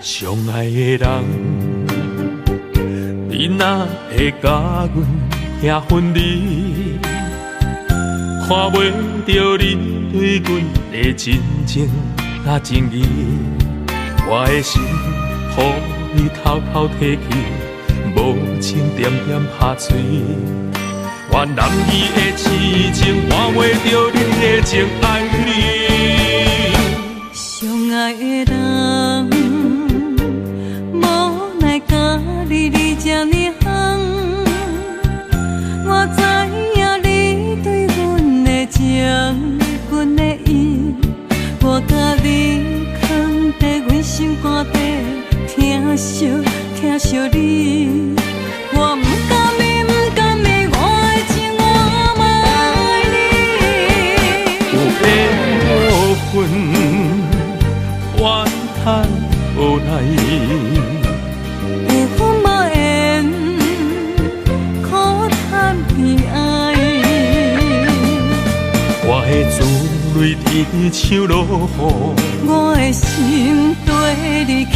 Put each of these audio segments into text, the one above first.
相愛的人，你哪會共阮遐分離？看袂著你對阮的真情佮情義，我的心予你偷偷提去，無情點點拍碎。我男兒的痴情換袂著你的情愛你。相愛的人，無奈佮你離這呢遠，我知影你對阮的情，阮的意，我共你囥佇阮心肝底，疼惜疼惜你。我毋甘願，毋甘願，我的情我嘛愛你。有緣無份，怨嘆無奈。有份無緣，苦嘆悲哀。我的珠淚直像落雨，我的心綴你去。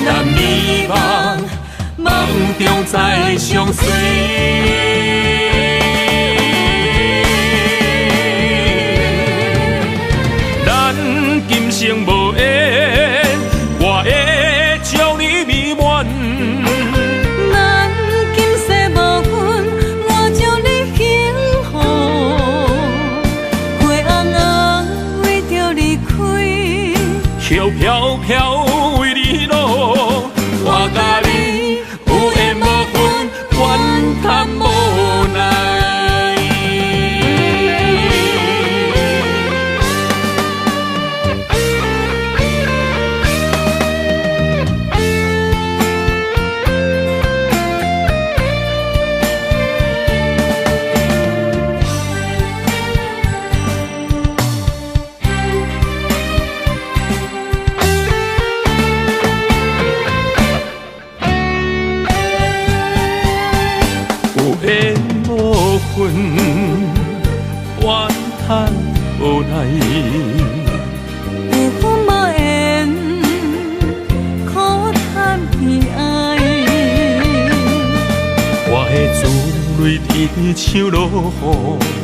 咱美夢夢中再相隨。咱今生無緣，我會將你美滿。咱今世無份，我祝你幸福。花紅紅為著你開，葉飄飄為你落。我佮你有緣無份，怨嘆無奈。有緣無份，怨嘆無奈。有份無緣，苦嘆悲哀。我的珠淚直像落雨，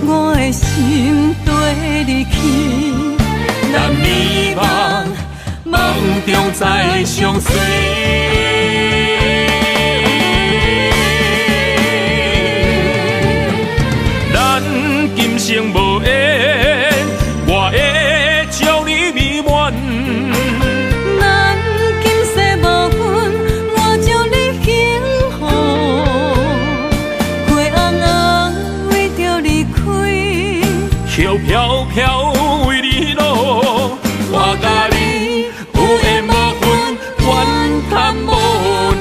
我的心綴你去。咱美夢夢中再相隨。咱今生無緣，我會將你美滿。咱今世無份，我祝你幸福。花紅紅為著你開，葉飄飄為你落。我佮你有緣無份，怨嘆無奈。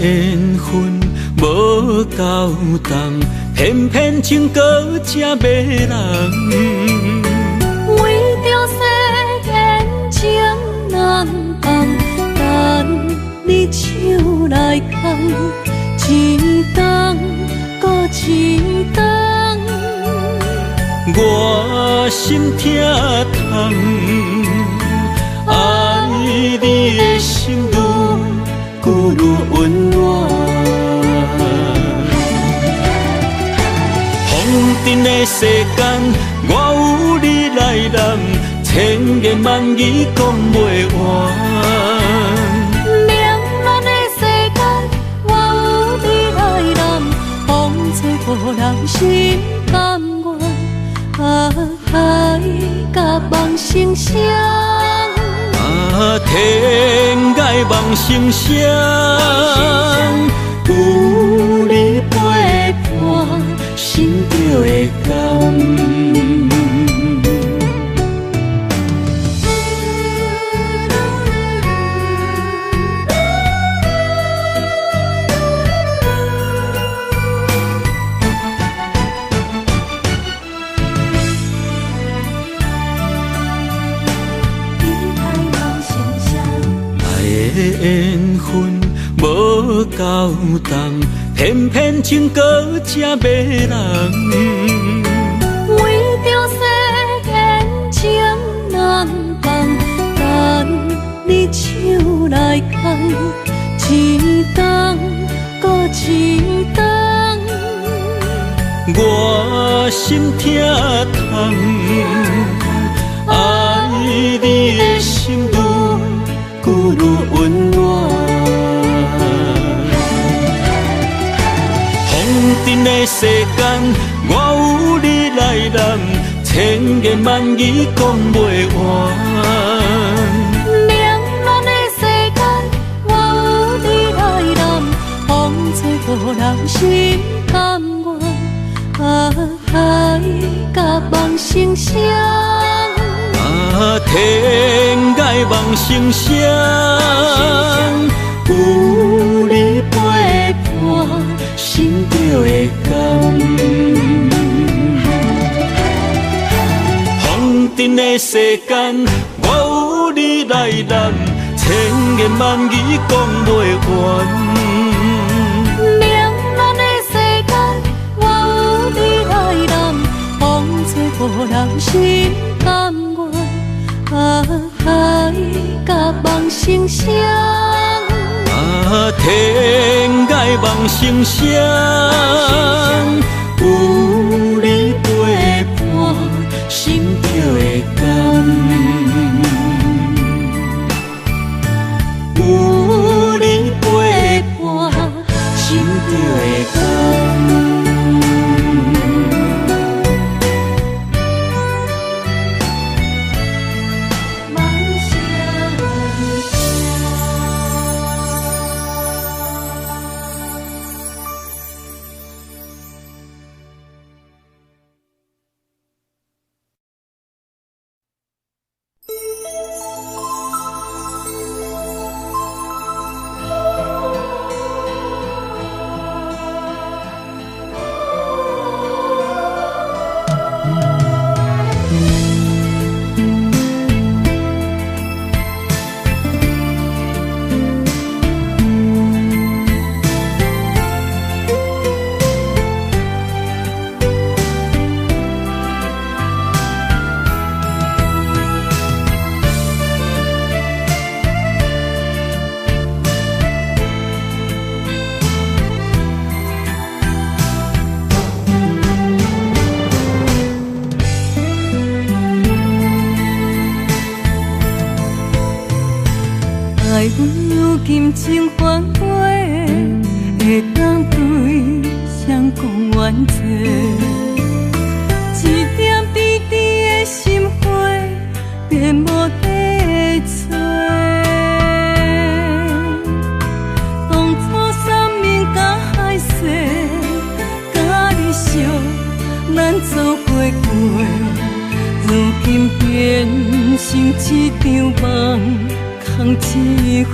缘分无够重，偏偏情阁这迷人。为著誓言情难放，等你手來牽，一冬閣一冬。我心疼痛，愛你的心愈久愈溫暖。風塵的世間，我有你來攬，千言萬語講袂完。明咱的世間，我有你來攬，風吹予人心甘願，啊，爱甲梦成双。啊，天涯梦成双，有你陪伴，心就會甘。缘分无够重，偏偏情过才迷人。为著誓言情难放，等你手来牵，一冬阁一冬。我心疼痛，爱你的心愈久愈温暖。风尘的世间，我有你来揽，千言万语讲袂完。两难的世间，我有你来揽，风吹予人心甘愿，啊，爱甲梦成双。啊，天涯梦成双，有你陪伴，心就会甘。风尘的世间，我有你来揽，千言万语讲袂完。两难的世间，我有你来揽，风吹予人心甘愿，啊，爱甲梦成双。啊，天涯梦成双，有你陪伴，心就会甘。有你陪伴，心就会甘。爱阮有金情反悔，会当对谁讲怨济？一点甜甜的心花，便无得找。当初山盟甲海誓，甲你相，咱做伙过，如今变成一场梦。空一回，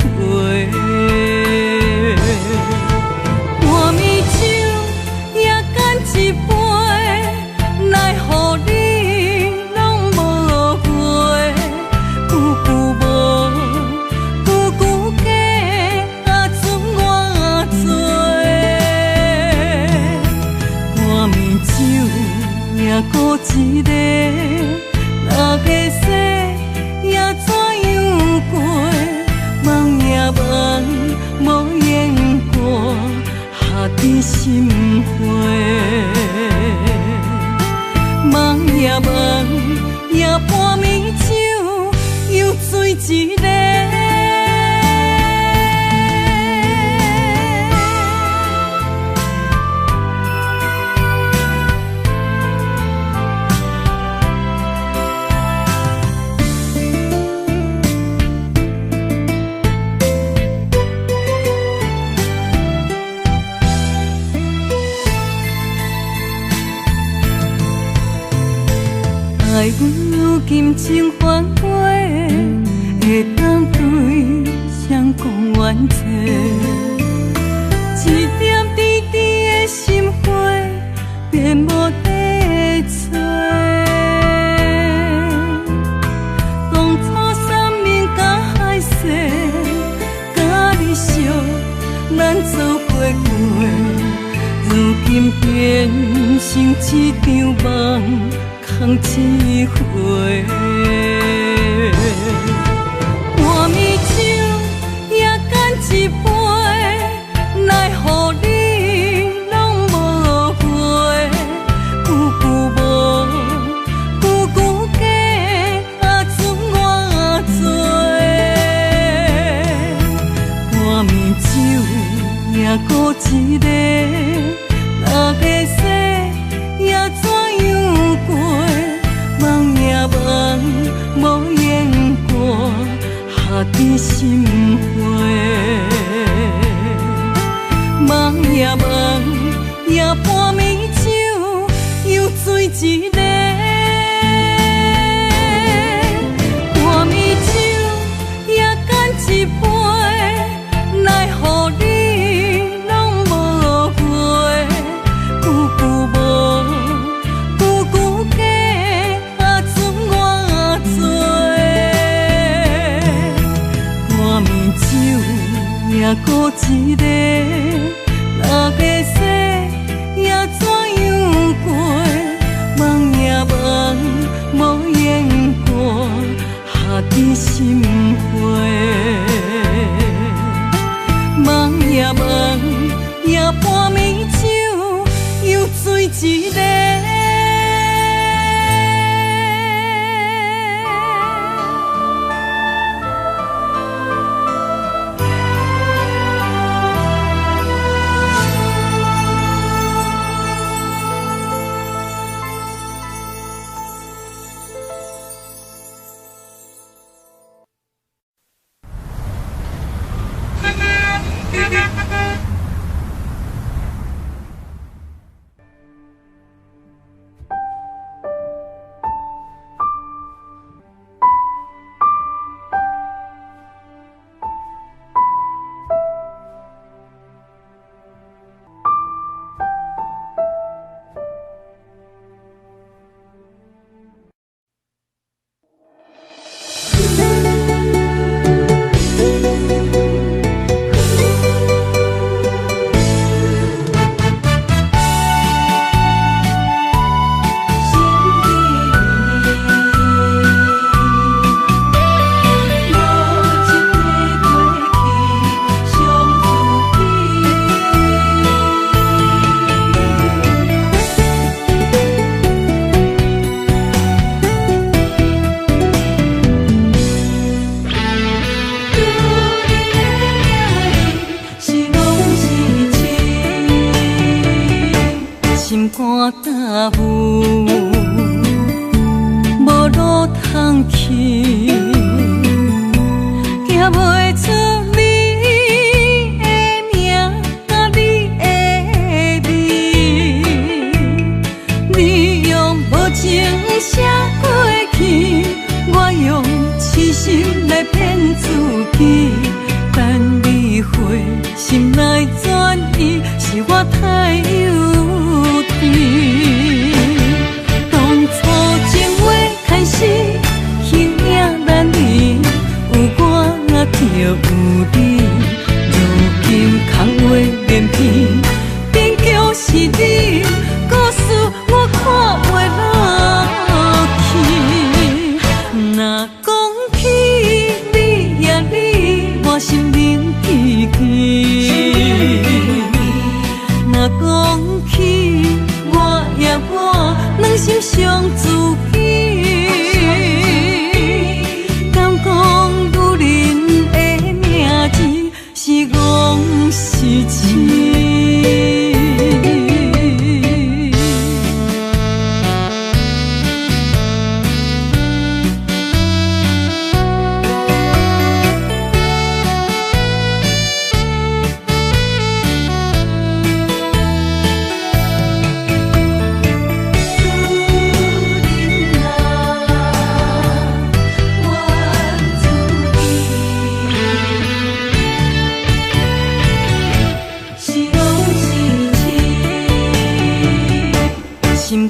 半暝酒也干一杯，来予你拢无话，句句无，句句假，啊准偌济。半暝酒也阁一个，若会使也怎样过？梦也梦，无言过，下伫心花。梦也梦，也半暝酒，又醉一个。愛阮金情反悔，會當對誰講怨嗟？一點甜甜的心花，便無得找。當初山盟佮海誓，佮你相，咱做伙過，如今變成一場夢。空一回，半暝酒也干一杯，来予你攏無回。句句無，句句假，啊剩偌濟。半暝酒也阁一个，若会使也怎樣過？夢也夢，無言過，下甜心花。夢也夢，也半暝酒，又醉一个。半暝酒也干一杯，來予你攏無回。句句無，句句假，啊剩偌濟。半暝酒也閣一个，若會使也怎樣過？夢也夢，無言過，下甜心花。夢也夢，也半暝酒，又醉一个。心肝担负，無路通去，行袂出你的名，佮你的味。你用無情寫過去，我用痴心來騙自己。等你回心來轉意，是我太幼稚。當初情話開始，形影難離，有我就有你。如今空話連篇，變叫是你，故事我看袂落去。若講起你呀你，我心冷吱吱。若講起我呀我，兩心傷自己。敢講女人的名字是戇是痴？女人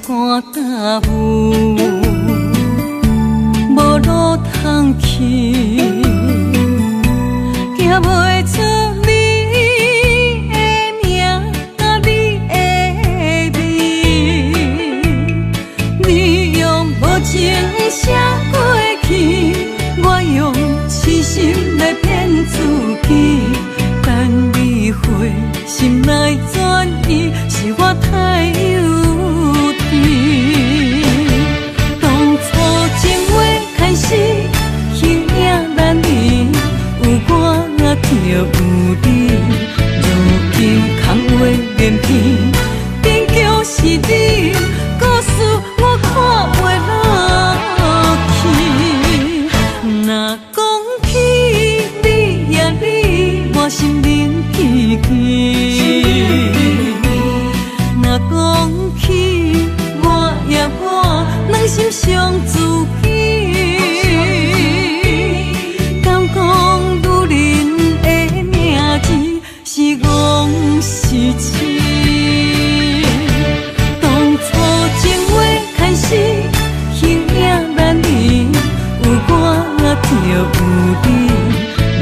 肝胆霧，無路通去，行袂出你的名，佮你的味。你用無情寫過去，我用痴心來騙自己。等你回心來轉意，是我太幼稚。當初情話開始，形影難離，有我就有你。如今空話連篇，勉強是你，故事我看袂落去。若講起你呀你，我心冷吱吱。若講起我呀我，兩心傷自己。敢講女人的名字是戇是痴？當初情話開始，形影難離，有我就有你。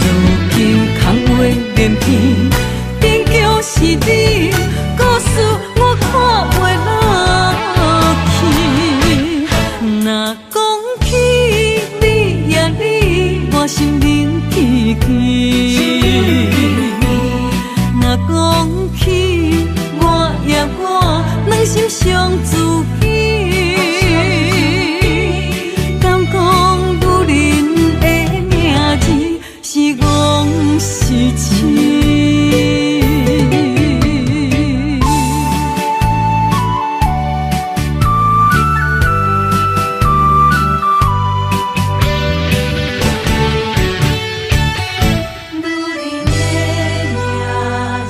如今空話連篇，勉強是你，故事我看袂落去。若講起你呀你，我心冷吱吱。若講起我呀我，兩心傷自己。敢講女人的名字是戇是痴？女人的名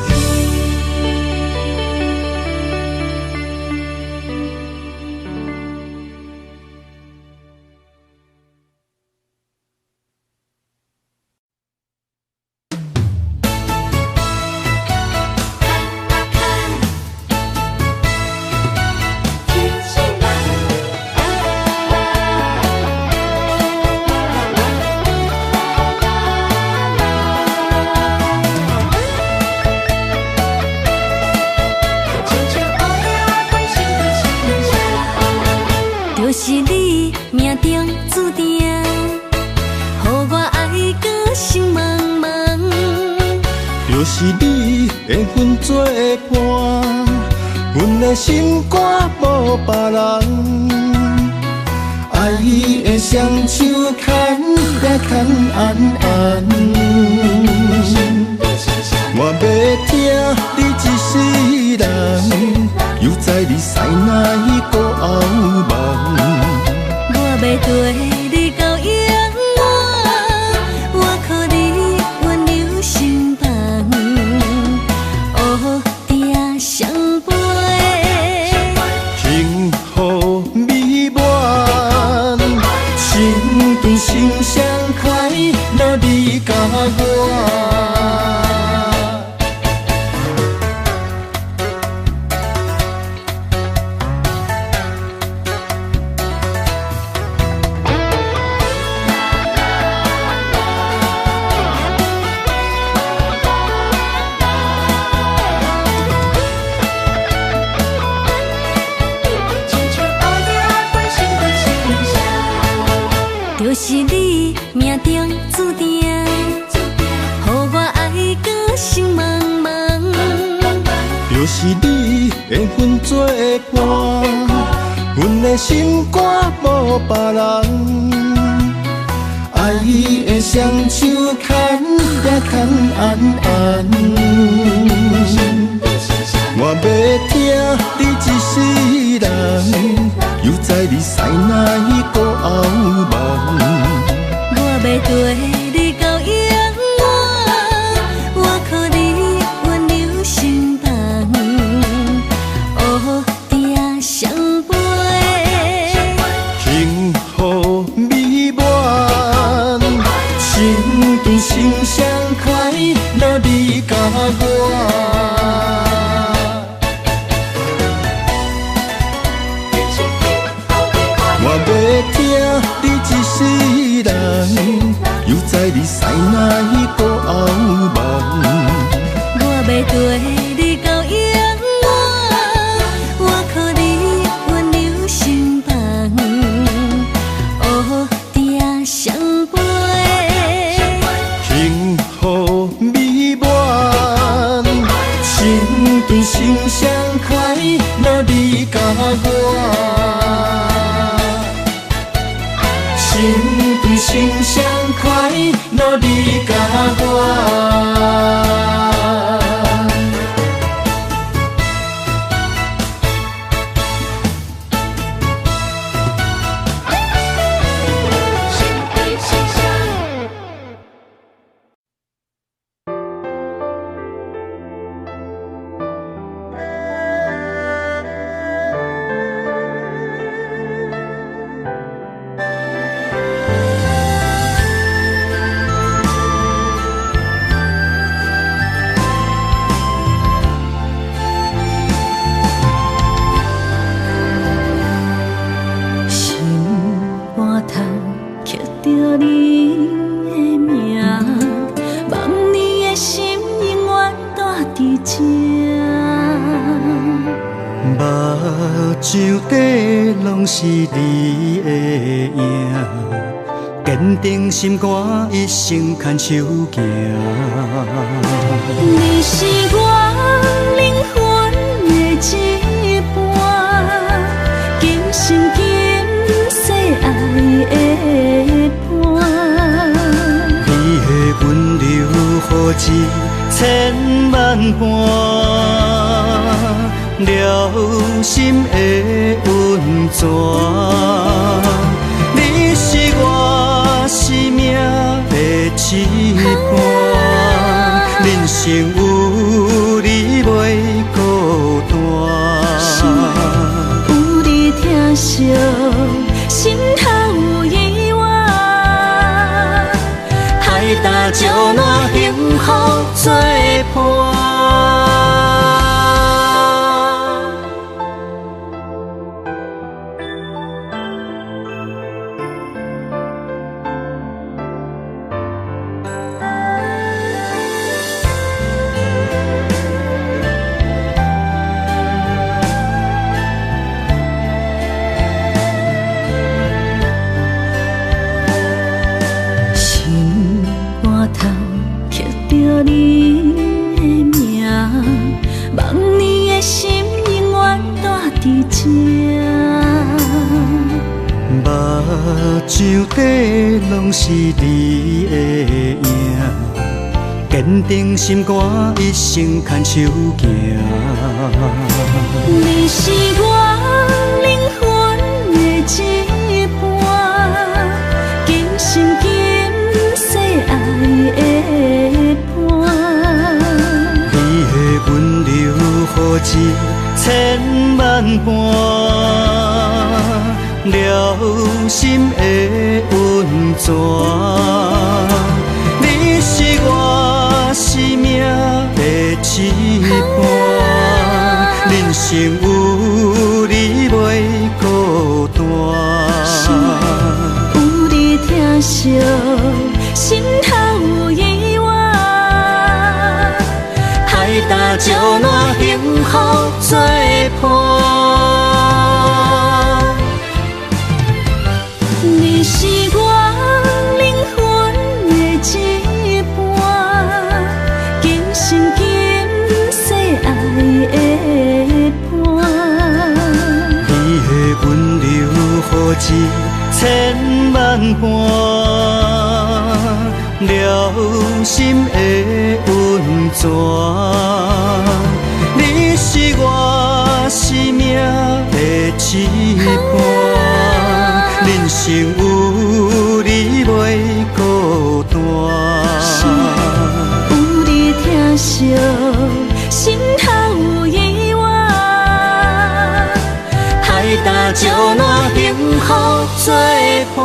字。就是你命中注定，予我愛閣心茫茫。就是你緣分做伴，阮的心肝無別人。愛的雙手牽呀牽安安。我欲疼你一世人，猶知你師奶孤後夢。我欲綴你到永遠，我靠你溫柔心房，烏蝶相陪。幸福美滿，心對心相開，若你佮我。就是你命中注定，予我愛閣心茫茫。就是你緣分做伴，阮的心肝無別人。愛的雙手牽呀牽安安。我欲疼你一世人，猶知你師奶孤後夢。我欲綴你到永遠，我靠你溫柔心房，烏蝶相陪。幸福美滿，心對心相開，若你佮我。奶阁后望。我欲綴你到永远，我靠你温柔心房，乌蝶相飞。幸福美满，心对心相开，若你佮我。心对心相开，若你佮我。是你的影，坚定心肝，一生牵手行。你是我灵魂的一半，今生今世爱的伴。你的温柔予一千万般。疗心的温泉，你是我生命的一半，人生有你袂孤单。有你疼惜，心头有依偎，海胆石烂幸福作伴。目睭底拢是你的影，坚定心肝，一生牵手行。你是我灵魂的一半，今生今世爱的伴。你的温柔予一千万般。疗心的温泉，你是我生命的一半，人生有你袂孤单。有你疼惜，心头有依偎，海胆石烂幸福作伴。你是我灵魂的一半，今生今世爱的伴。你的温柔予一千万般，疗心的温泉。你是我生命的一半。人生有你袂孤单，有你疼惜，心头有依偎，海胆石烂幸福作伴。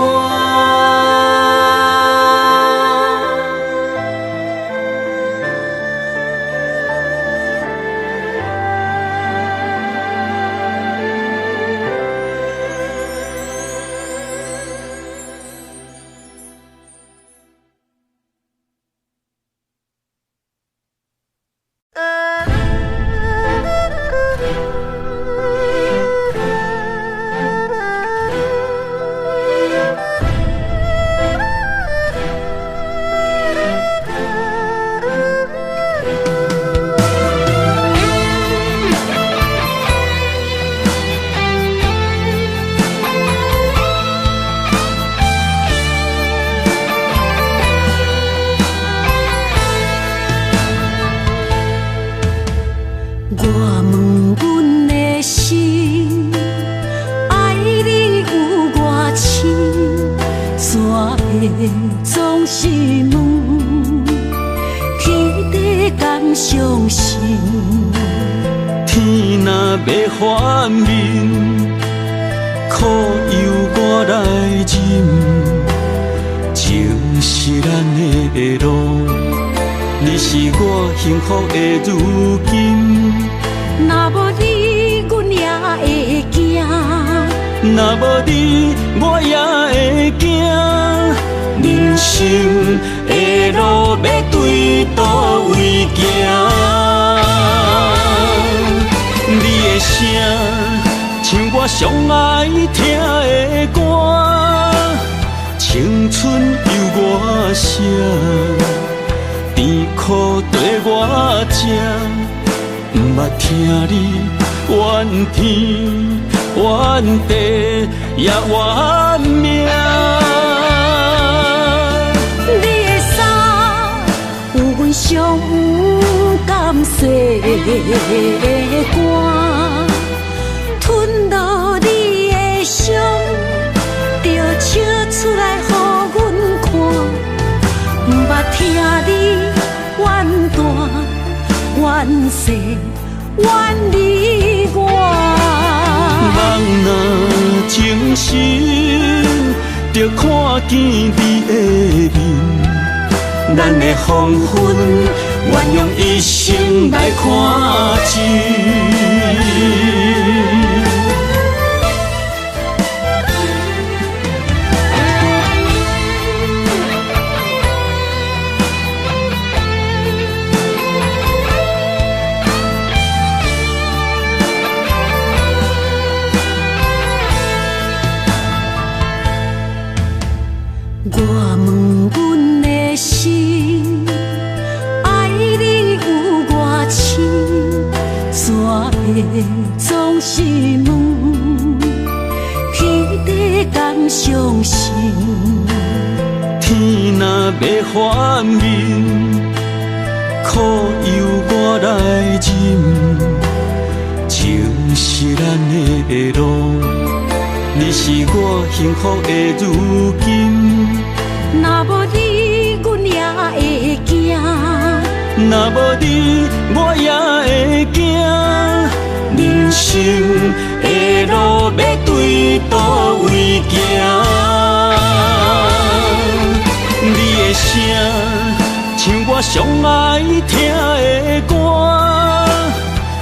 心，愛你有偌深，怎會總是問？天地敢相信？天若欲反面，苦由我來忍。情是咱的路，你是我幸福的如今。若無你，阮也會驚。若無你，我也會驚。人生的路欲對佗位行？你的聲像我上愛聽的歌，青春由我寫，甜苦綴我食。不捌聽你怨天怨地也怨命。你的衫有阮上毋甘洗的汗，吞落你的傷，就笑出來予阮看。不捌聽你怨大怨細怨你我。夢若情深，就看見你的面。咱的黃昏，願用一生來看盡。我問阮的心，愛你有偌深，怎會總是問？天地敢相信？天若欲反面，苦由我來忍。情是咱的路，你是我幸福的如今。若無你，阮也會驚。若無你，我也會驚。人生的路欲對佗位行？你的聲像我上愛聽的歌，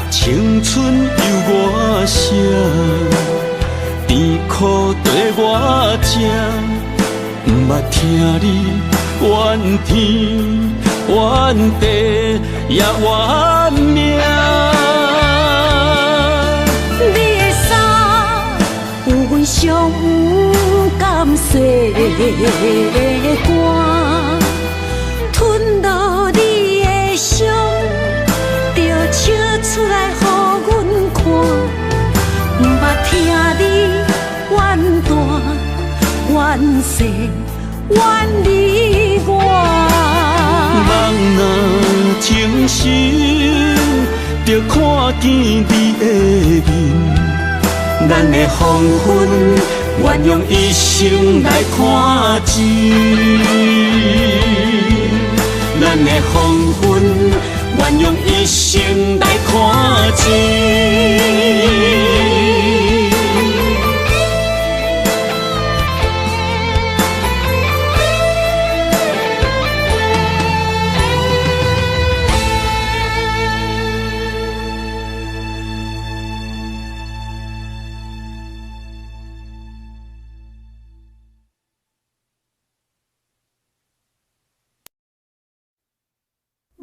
青春由我寫，甜苦綴我食。不捌聽你怨天怨地也怨命。你的衫有阮上毋甘洗的汗，吞落你的傷，就笑出來予阮看。不捌聽你怨大怨細怨你我。夢若情深，就看見你的面。咱的黃昏，願用一生來看盡。咱的黃昏，願用一生來看盡。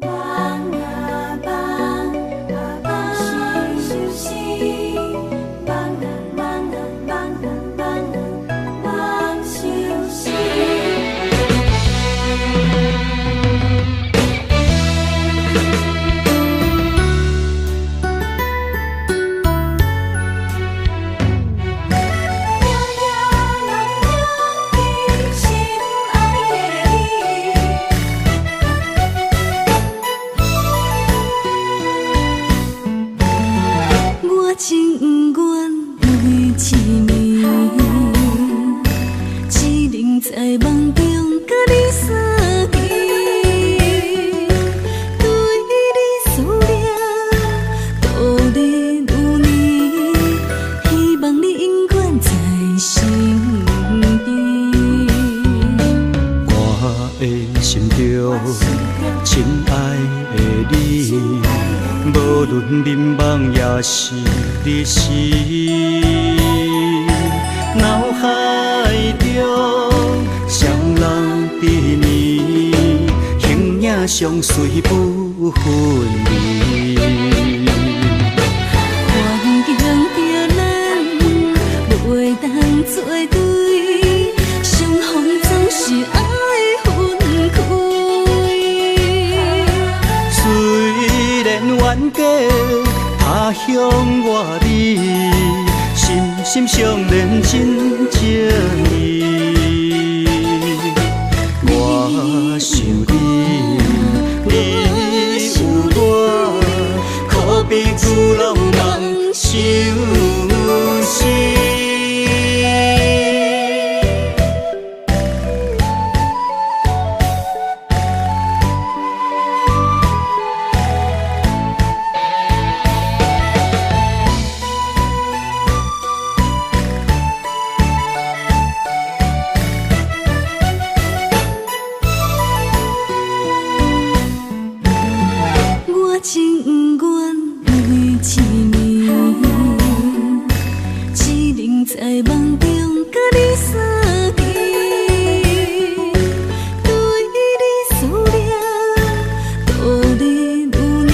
夢啊夢啊夢，是是。也是日时。脑海中双人甜蜜，形影相随不分离。环境著咱袂当做对，相逢总是爱分开。虽然冤家他乡我你，心心相连真情意。我想你，你有我，可比巨浪梦相思。我情愿每一暝，只能在梦中佮你相见，对你思念，度日如年，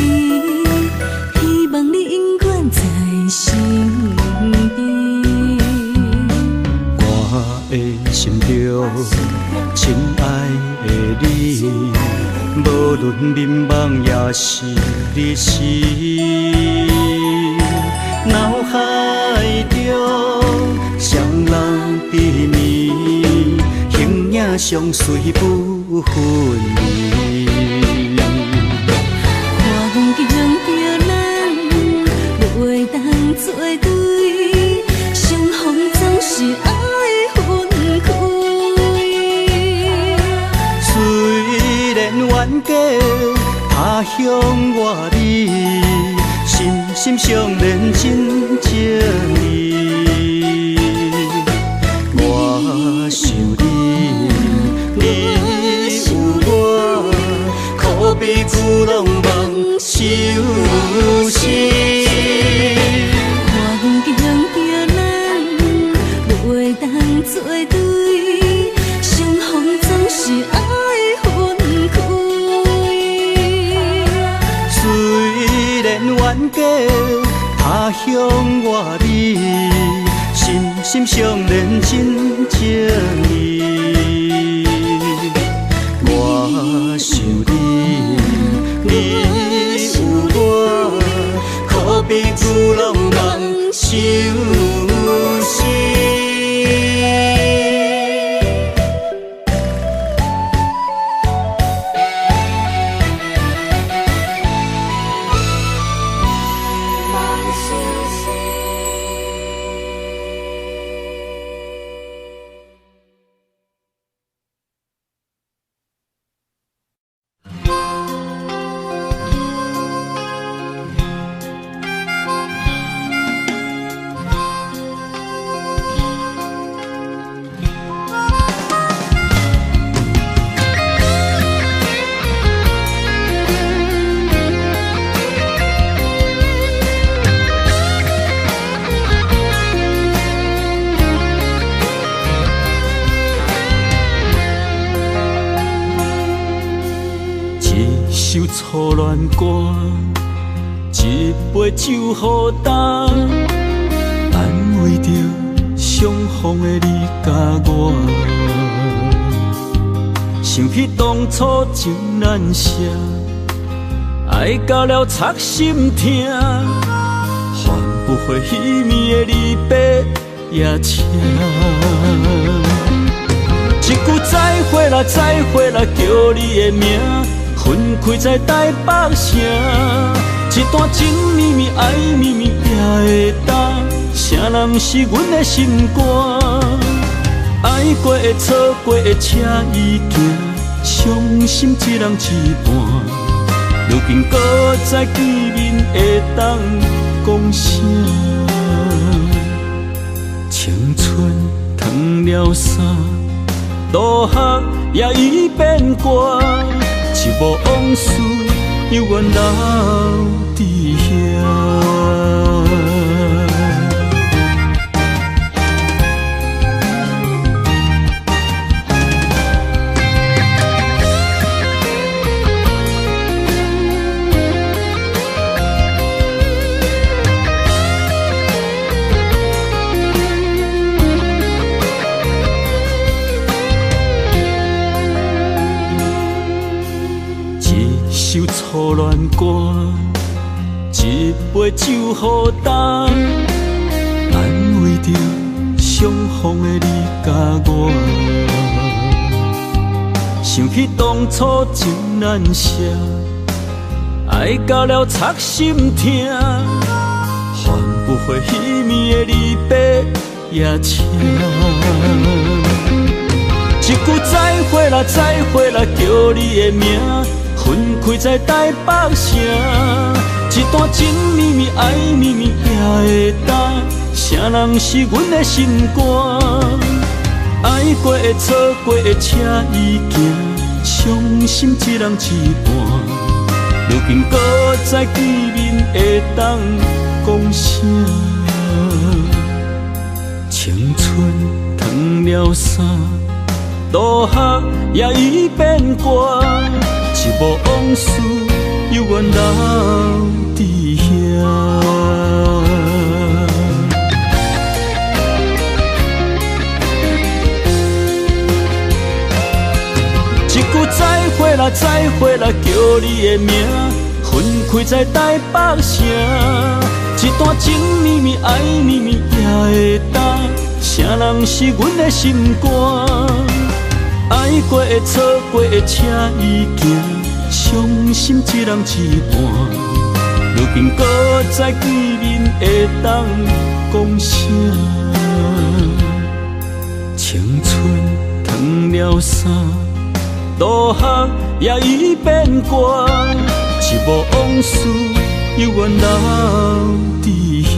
希望你永远在身边。我的心中，亲爱的你，无论眠梦也是日时，脑海中双人甜蜜，形影相随不分离。环境著咱袂当做对，相逢总是爱分开。虽然冤家他乡我你，心心相连真情意。我想你，你有我，可比巨浪梦相思。环境著咱袂当做对，相逢总是爱分开。虽然冤家他乡我你，心心相连真情意。我想你，你有我，可比巨浪梦相思。一首初恋歌，一杯酒予干，安慰著相逢的你佮我。想起当初情难舍，爱到了扎心痛，换不回彼暝的离别夜车。一句再会啦，再会啦，叫你的名，分开在台北城。一段情绵绵，爱绵绵也会焦，啥人是阮的心肝？爱过的、错过的，车已行，伤心一人一半。如今阁再见面，会当讲啥？青春脱了衫，落雨也已变寒，一幕往事犹原留伫遐。肝，一杯酒予干，安慰著相逢的你佮我。想起当初情难舍，爱到了扎心疼，换不回彼暝的离别夜车。一句再会啦，再会啦，叫你的名，分开在台北城。一段情绵绵，爱绵绵也会当，啥人是阮的心肝？爱过的、错过的，车已行，伤心一人一半。如今阁再见面，会当讲啥？青春脱了衫，落雨也已变寒，一幕往事犹原留伫遐。一句再会啦，再会啦，叫你的名，分开在台北城。一段情绵绵，爱绵绵也会当，啥人是阮的心肝？爱过的、错过的，车已行，伤心一人一半。如今阁再见面，会当讲啥？青春脱了衫，落雨也已变寒，一幕往事犹原留伫遐。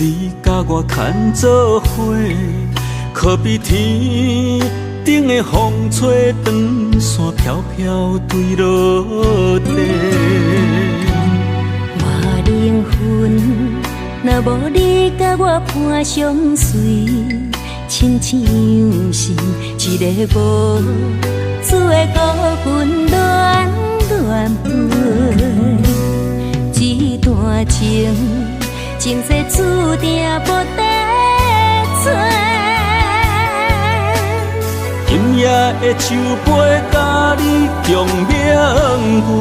你佮我牵做伙，可比天顶的风吹长线飘飘坠落地。我灵魂若无你佮我伴相随，亲像是一个无主的孤魂乱乱飞。这段情，情世注定无得找。今夜的酒杯，佮你共明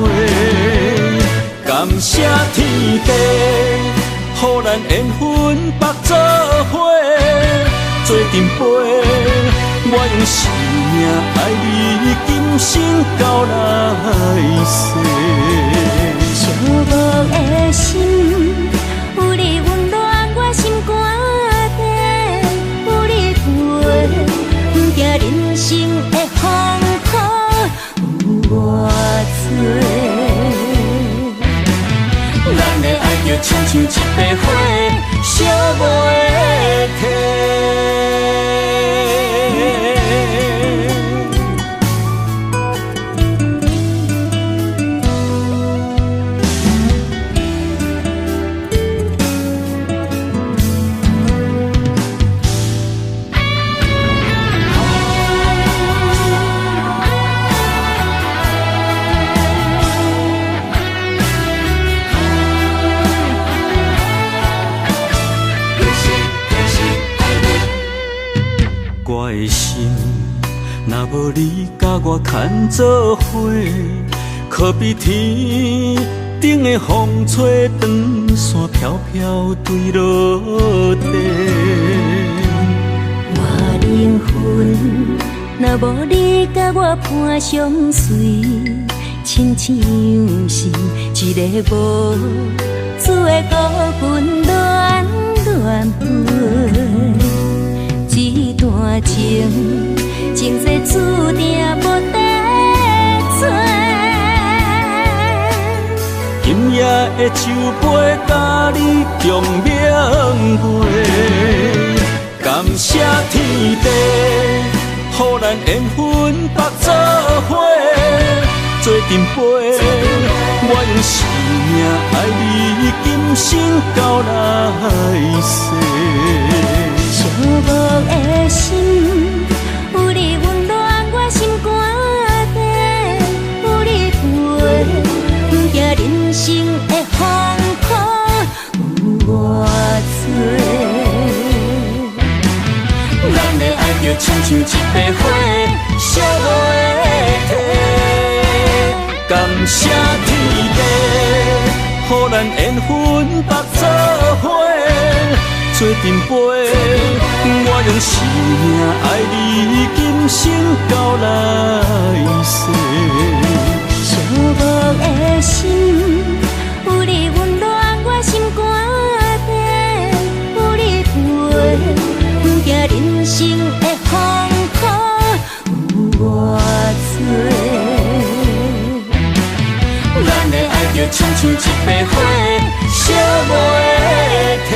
月，感谢天地，予咱缘分缚做伙，做阵陪，我用生命爱你，今生到来世。寂寞的心，有你温暖我心肝底，有你陪，不惊人生的风雨有偌济。咱的爱就亲像一块火，烧袂退。我的心，若无你佮我牵做伙，可比天顶的风吹长线飘飘坠落地。我灵魂，若无你佮我伴相随，亲像是一个无主的孤魂乱乱缘分，这段情，情世注定无得做。今夜的酒杯，佮你共饮过，感谢天地，予咱缘分缚做伙，做阵飞，我用生命爱你，今生到来世。寂寞的心，有你温暖我心肝底，有你陪，不惊人生的风雨有偌济。咱的爱就亲像一块火，烧袂退。感谢天地，予咱缘分缚做伙，做阵飞，我用生命爱你，今生到来世。寂寞的心，有你温暖我心肝底，有你陪，不惊人生的风雨有偌济。咱的爱就亲像一块火，烧袂退。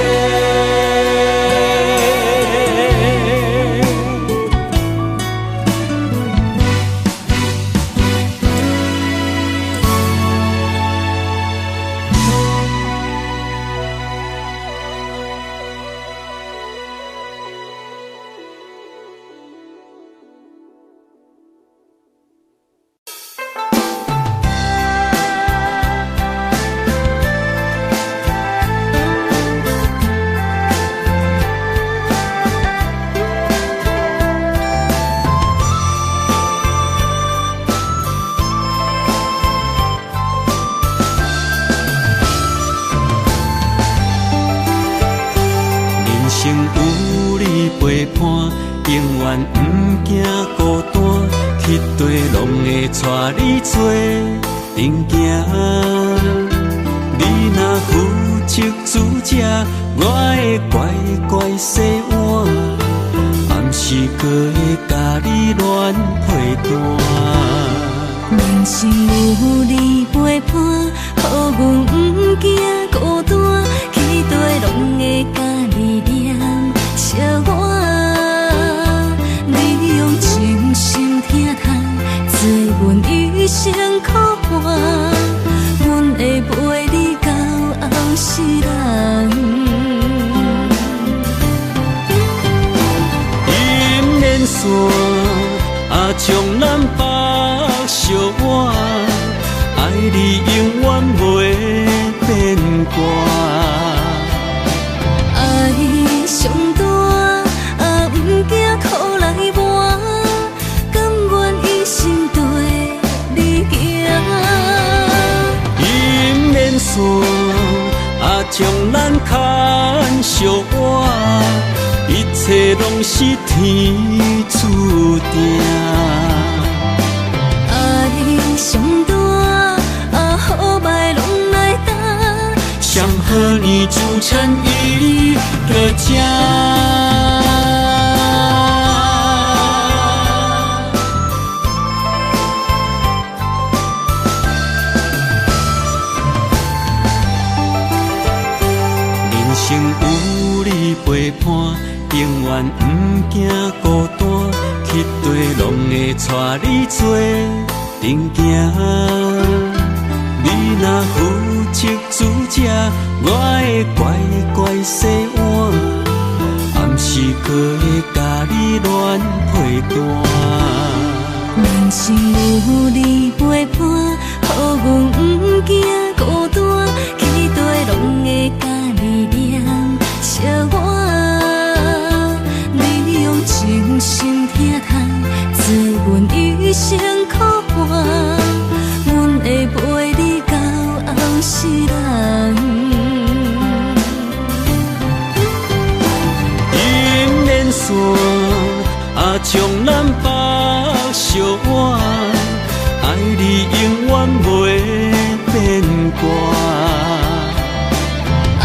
爱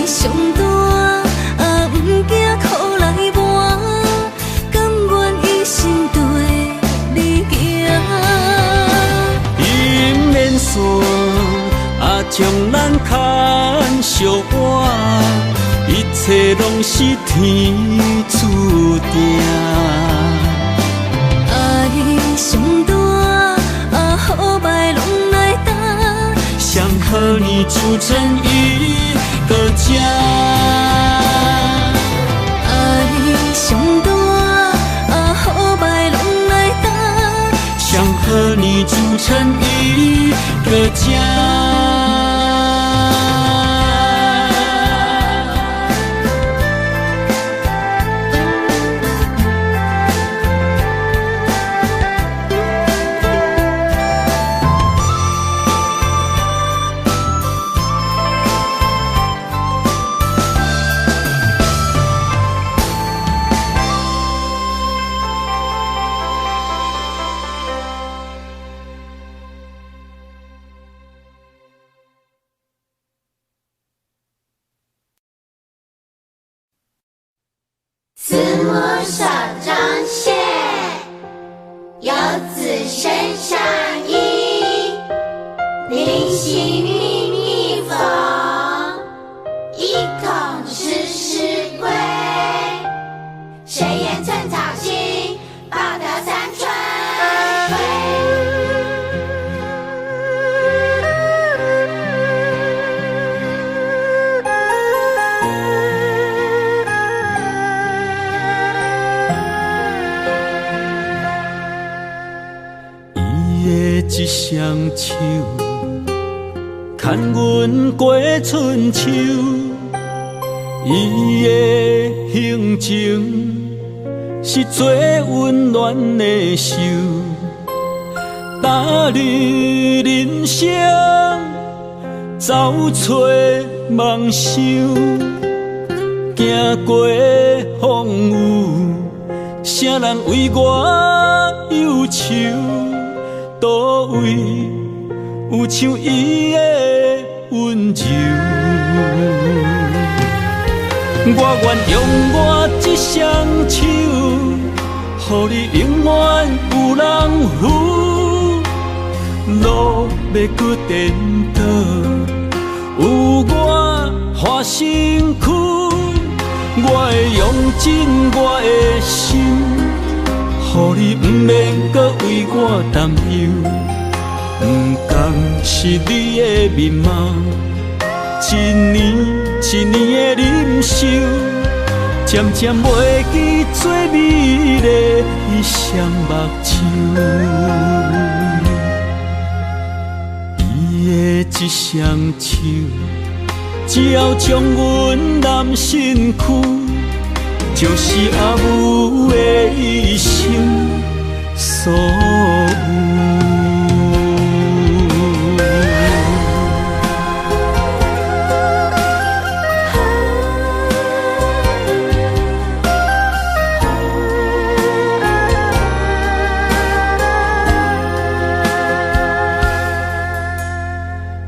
上大，线，啊，将咱牵相挽，一切拢是天注定。爱上大，啊，好歹拢来担。想和你组成一个家。爱上大，啊，好歹拢来担。想和你组成一个家。慈母手中线，游子身上衣。临行密密缝，意恐迟迟归。谁言寸草心，报得三春晖。伊的一双手，牵阮过春秋。伊的行情是最温暖的袖，踏入人生走找梦想，行过风雨，啥人为我忧愁？佗位有像伊的温柔？我愿用我这双手，予你永远有人扶。路欲阁颠倒，有我伴身躯，我会用尽我的心，予你毋免阁为我担忧。不甘是你的面貌，一年一年的忍受，渐渐袂记最美丽的一双目睭。伊的这双手，只要将阮揽身躯，就是阿母的一生所有。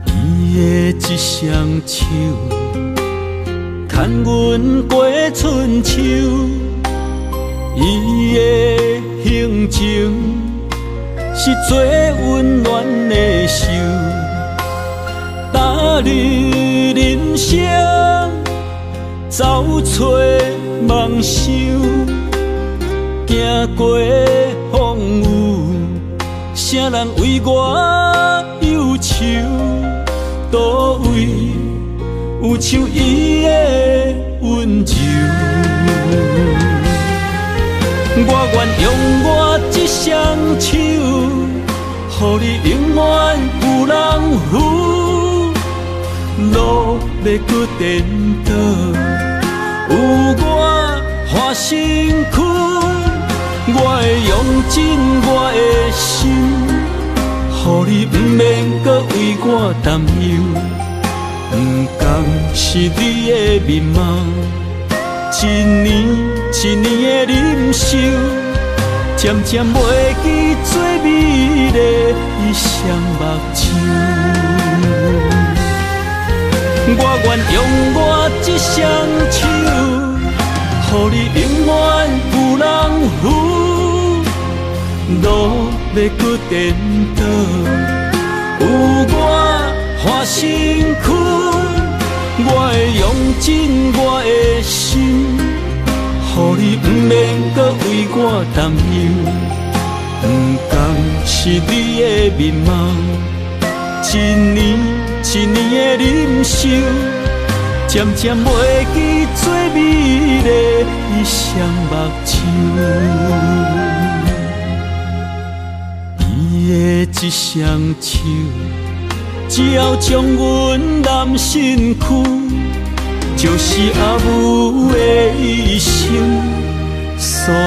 伊的这双手，牵阮过春秋。伊的行情是最温暖的袖，踏入人生走找梦想，行过风雨，啥人为我忧愁？佗位有像伊的温柔？我愿用我这双手，予你永远有人扶。路欲阁颠倒，有我伴身躯，我会用尽我的心，予你毋免阁为我担忧。不甘是你的面貌，一年一年的忍受，渐渐袂记最美丽的一双目睭。我愿用我这双手，予你永远有人扶。路欲阁颠倒，有有我看身躯，我會用盡我的心，予你毋免閣為我擔憂。毋仝是你的面貌，一年一年的忍受，漸漸袂記最美麗的一雙目睭。伊的一雙手，只要將阮攬身軀，就是阿母的一生所有。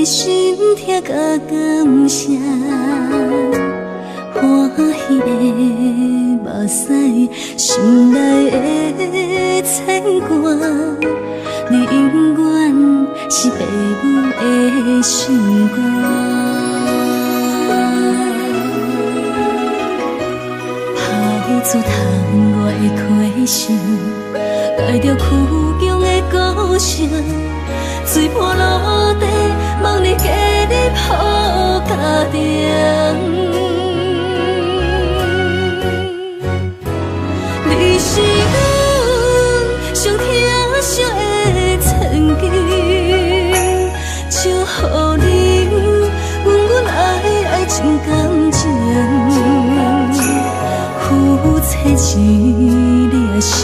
心痛佮感谢，欢喜的目屎，心内的牵挂，你永远是爸母的心肝。歹自窗外的溪声，带著苦强的鼓声，醉破落地，望你加入好家庭。你是阮上疼惜的千金，祝福你，阮阮爱爱真感情，夫妻一粒心，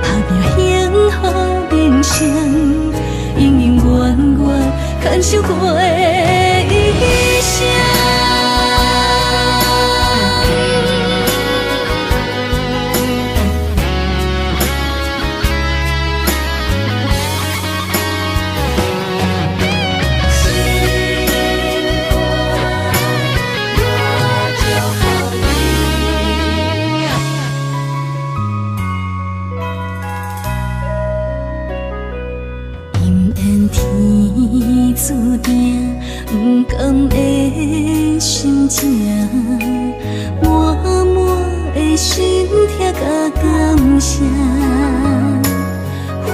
打拼幸福人生，永永远远牵手过一生。天注定不甘的心情，满满的心痛佮感谢，欢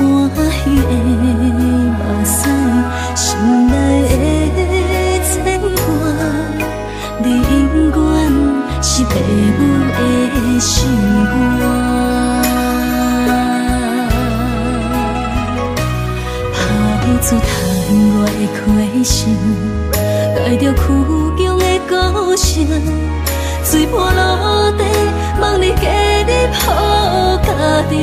喜的目屎，心内的牵挂，你永远是爸母的心肝。自窗外的溪声，带著苦强的鼓声，醉破落地，望你加入好家庭。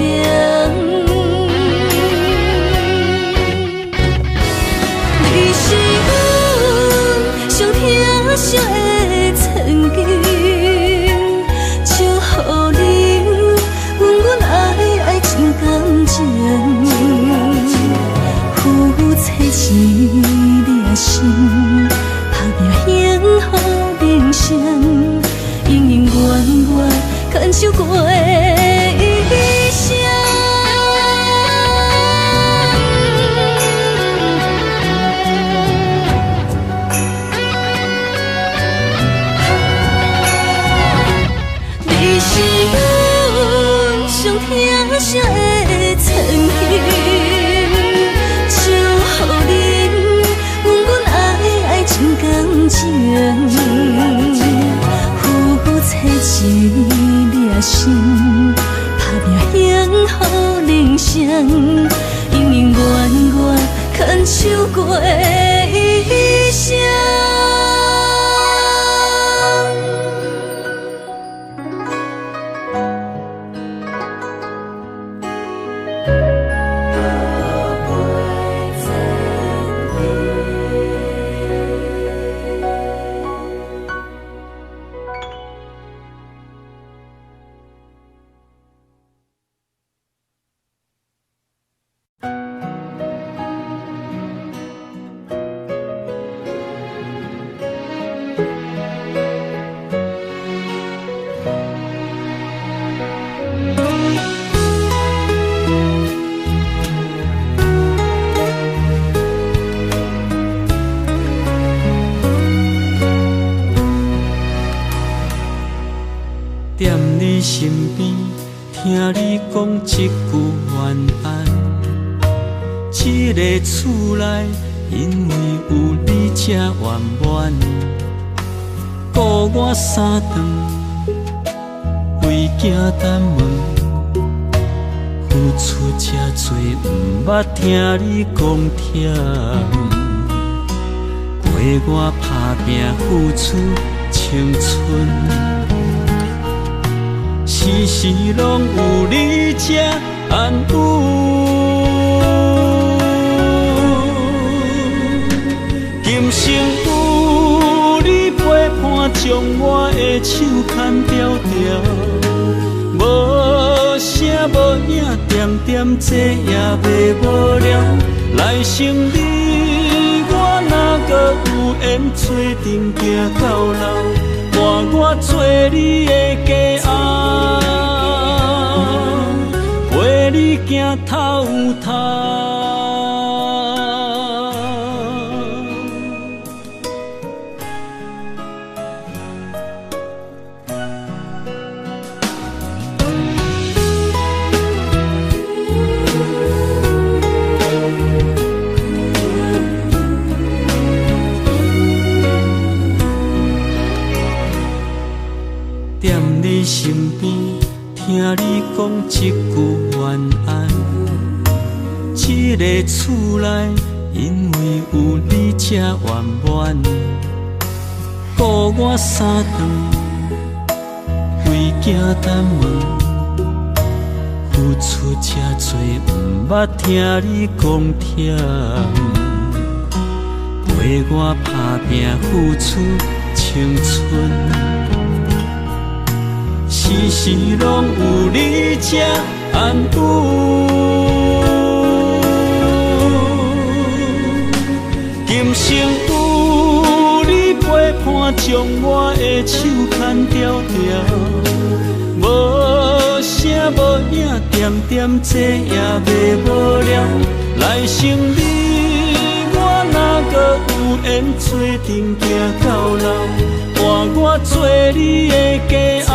你是阮上疼惜的千金，祝福你，阮阮爱爱真感情。夫妻一粒心，打拼幸福人生，永永远远牵手过一生。你是阮上疼惜的千金。祝福你，阮阮爱爱真感情，夫妻一粒心，打拼幸福人生，永永远远牵手过一生。踮你身边，听你讲一句晚安。这个厝内，因为有你才圆满。顾我三顿，规囝等问，付出这多，毋捌听你讲忝。陪我打拼付出青春。时时拢有你才安稳，今生有你陪伴，将我的手牵牢牢，无声无影，点点这也袂无聊。来生你我若閣有緣做陣行到老，換我做你的家翁，陪你行透透。踮你身邊，聽你講一句晚安。這个厝內，因為有你才圓滿。顧我三頓，規行單門，付出這濟，毋捌聽你講忝。陪我打拼付出青春。時時攏有你才安穩，今生有你陪伴，將我的手牽牢牢，無聲無影，點點這也袂無聊。來生你我若閣有緣做陣行到老，換我做你的家翁，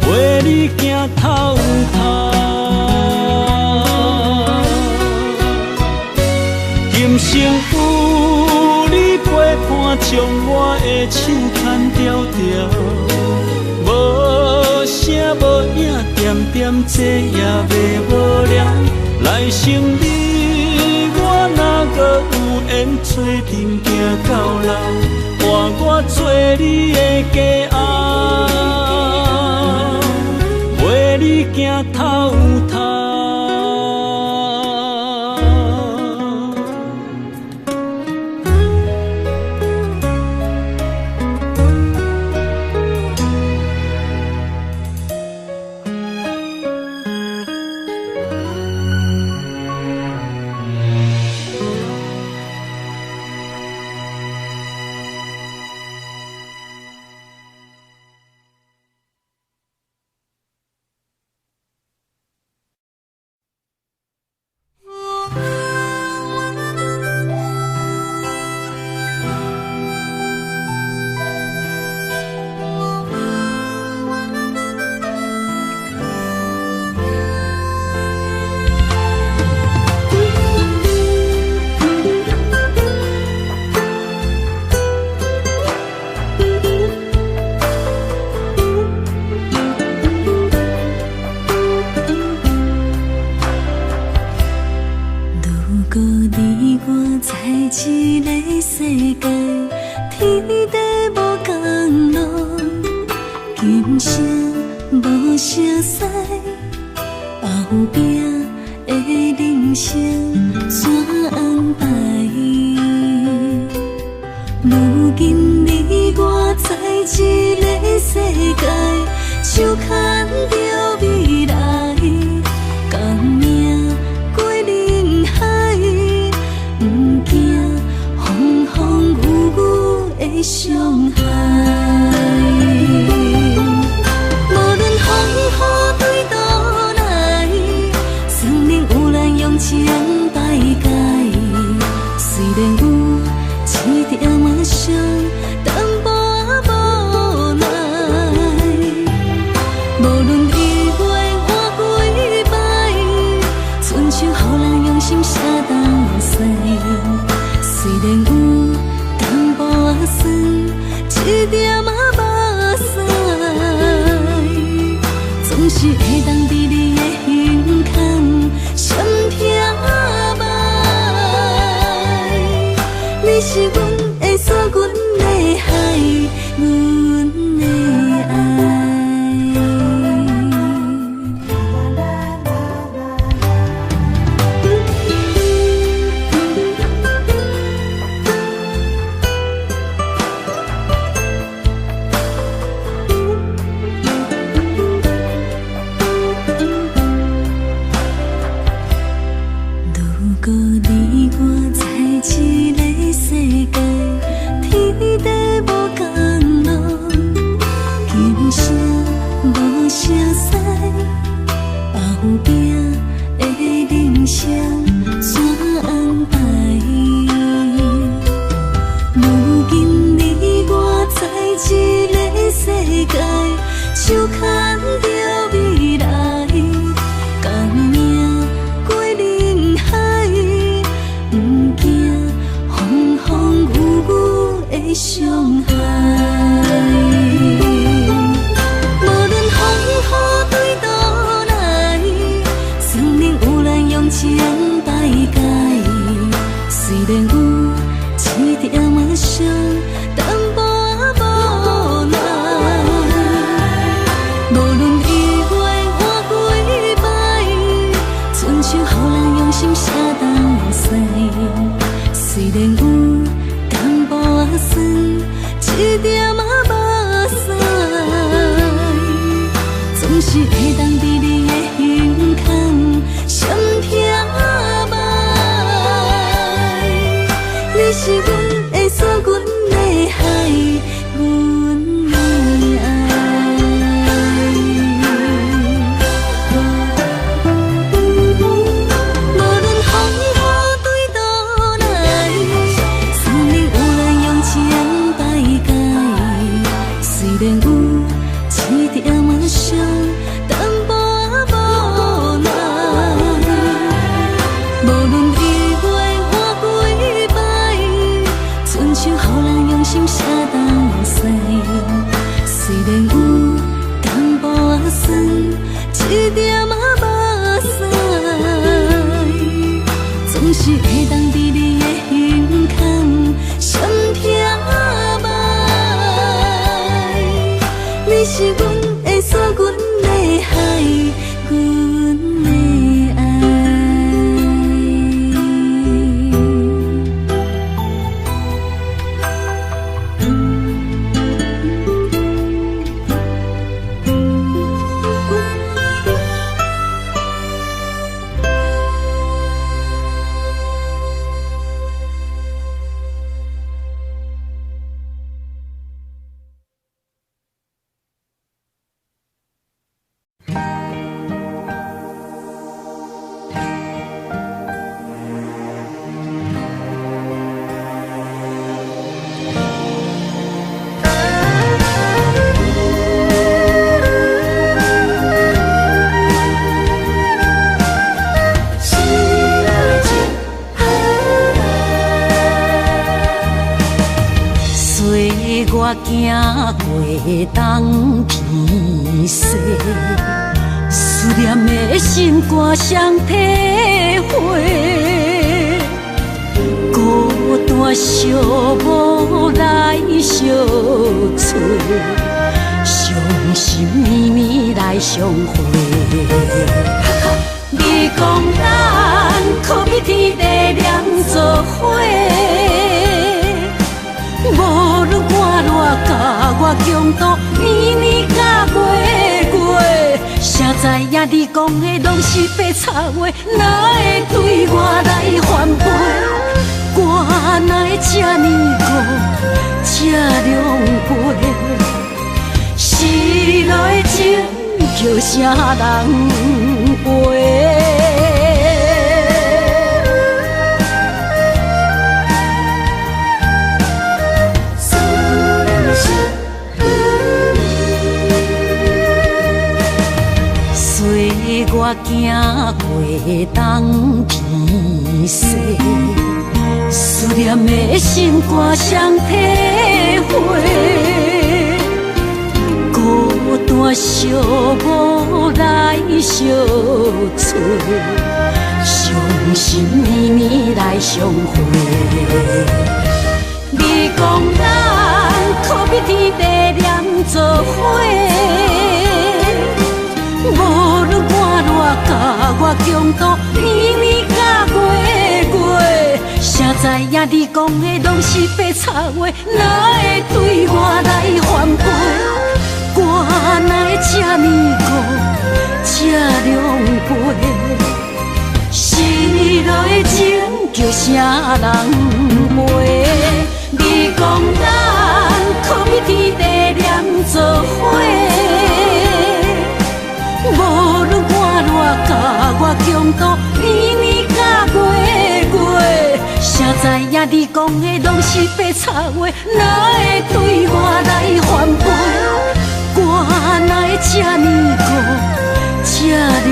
陪你行透透。今生有你陪伴，將我的手牽牢牢，無聲無影，點點這也袂無聊。來生你我若閣有緣做陣行到老，換我做你的家翁，陪你行透透。無論。熟似，后壁的人生怎安排？如今你我在这个世界，手牵著未来，共命过人海，毋惊风风雨雨的伤害。无论风雨对倒来，生命有咱用情排解。虽然有一点仔伤，淡薄仔无奈。无论伊月换几摆，亲像予咱用心写东西。虽然有淡薄仔酸，一点仔目屎，总是会当伫你的胸坎闪避歹。你是阮的山，阮的海，阮的爱。无论风雨对倒来，生命有咱用情排解。虽然有一点仔伤，淡薄仔无奈。无论伊月换几摆，亲像予咱用心写东西。虽然有淡薄仔酸，一点仔目屎，总是会当伫你的胸坎闪避歹。你是阮的山，阮的海，阮的爱。岁月行过东天西，思念的心肝谁体会？孤单寂寞来相找，伤心绵绵来相会。你讲咱可比天地连做伙。无论寒热甲我强度，年年甲月月，谁知影你讲的拢是白贼话，哪会对我来反背？我哪会这呢苦，这狼狈？失落的情叫啥人陪？岁月行过东天西，思念的心肝谁体会？孤单寂寞来相找，伤心绵绵来相会。你讲咱可比天地连做伙。无论寒热甲我强度，年年甲月月，谁知影你讲的拢是白贼话，哪会对我来反背？我哪会这呢苦，这狼狈？失落的情叫啥人陪？你讲咱可比天地连做伙。影你講的攏是白賊話，哪會對我來反背？我哪會這呢孤，這狼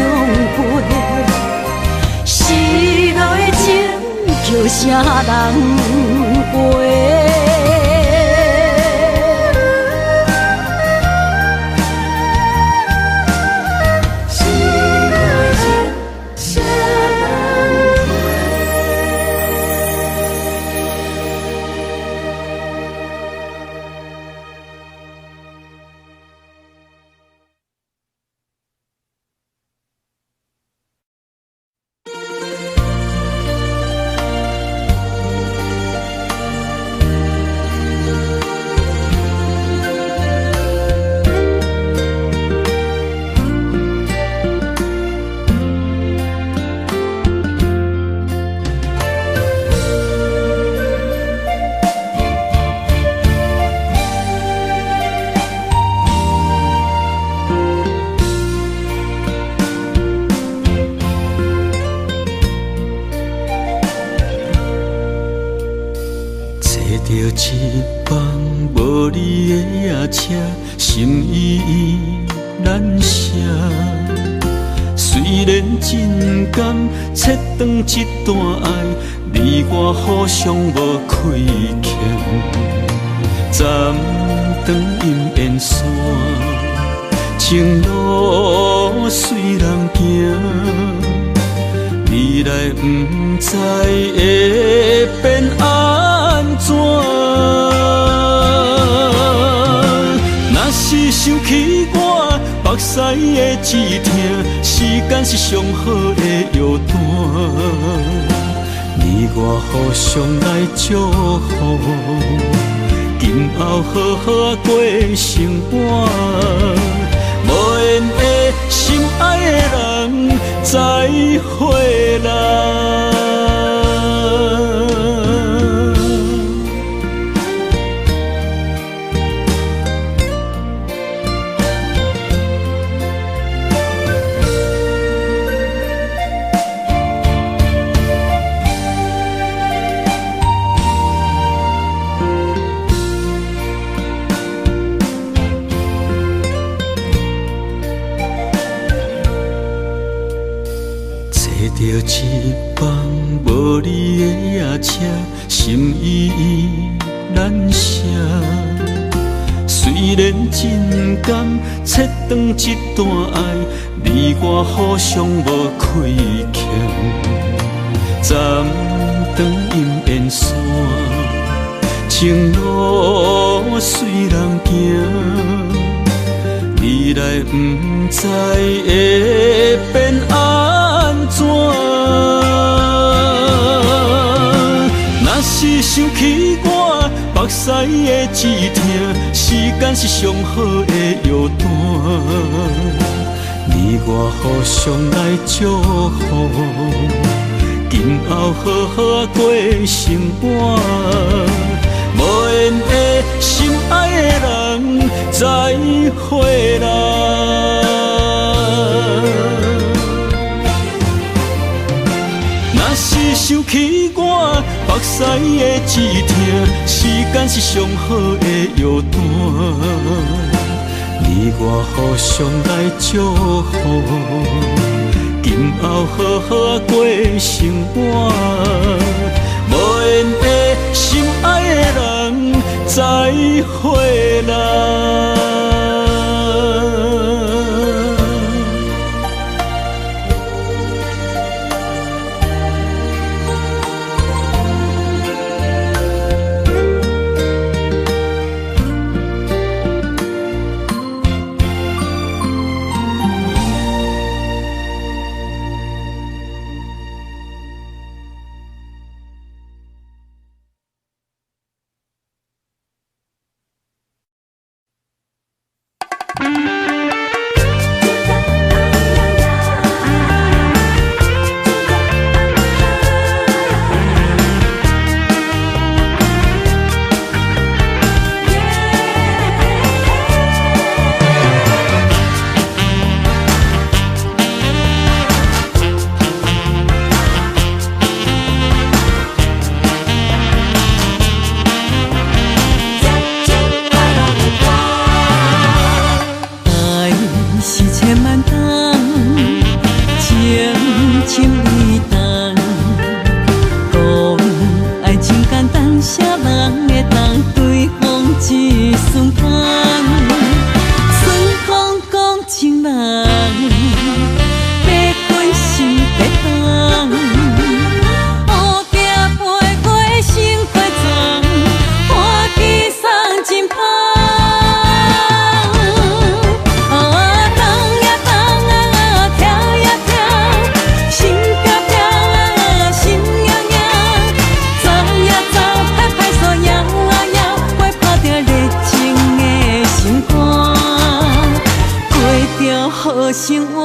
狽？失落的情叫啥人陪？這段愛，你我互相無虧欠，斬斷姻緣線，情路隨人行，未來不知會變按怎。若是想起我，目屎會止疼，時間是上好的藥單。你我互相來祝福，今後好好過生活。無緣的心愛的人，再會啦。一班無你的夜車，心依依難捨。雖然真甘切斷這段愛，你我互相無虧欠，斬斷姻緣線，情路隨人行，未來不知會變按怎。若是想起我，目屎會止疼，時間是上好的藥單。你我互相來祝福，今後好好過生活。無緣的心愛的人，再會啦。若是想起我，目屎會止疼，時間是上好的藥單。你我互相來祝福，今後好好過生活。無緣的心愛的人，再會啦。簡單，情深意重，講愛情簡單，啥人會當對風一瞬間？孫風講情人，欲分心欲動，烏蝶飛過心花叢，歡喜送真芳。啊，冬呀冬啊，疼呀疼，心飄飄啊，心癢癢，走呀走，歹歹煞搖啊搖，我拍著熱情的心肝，過著好生活。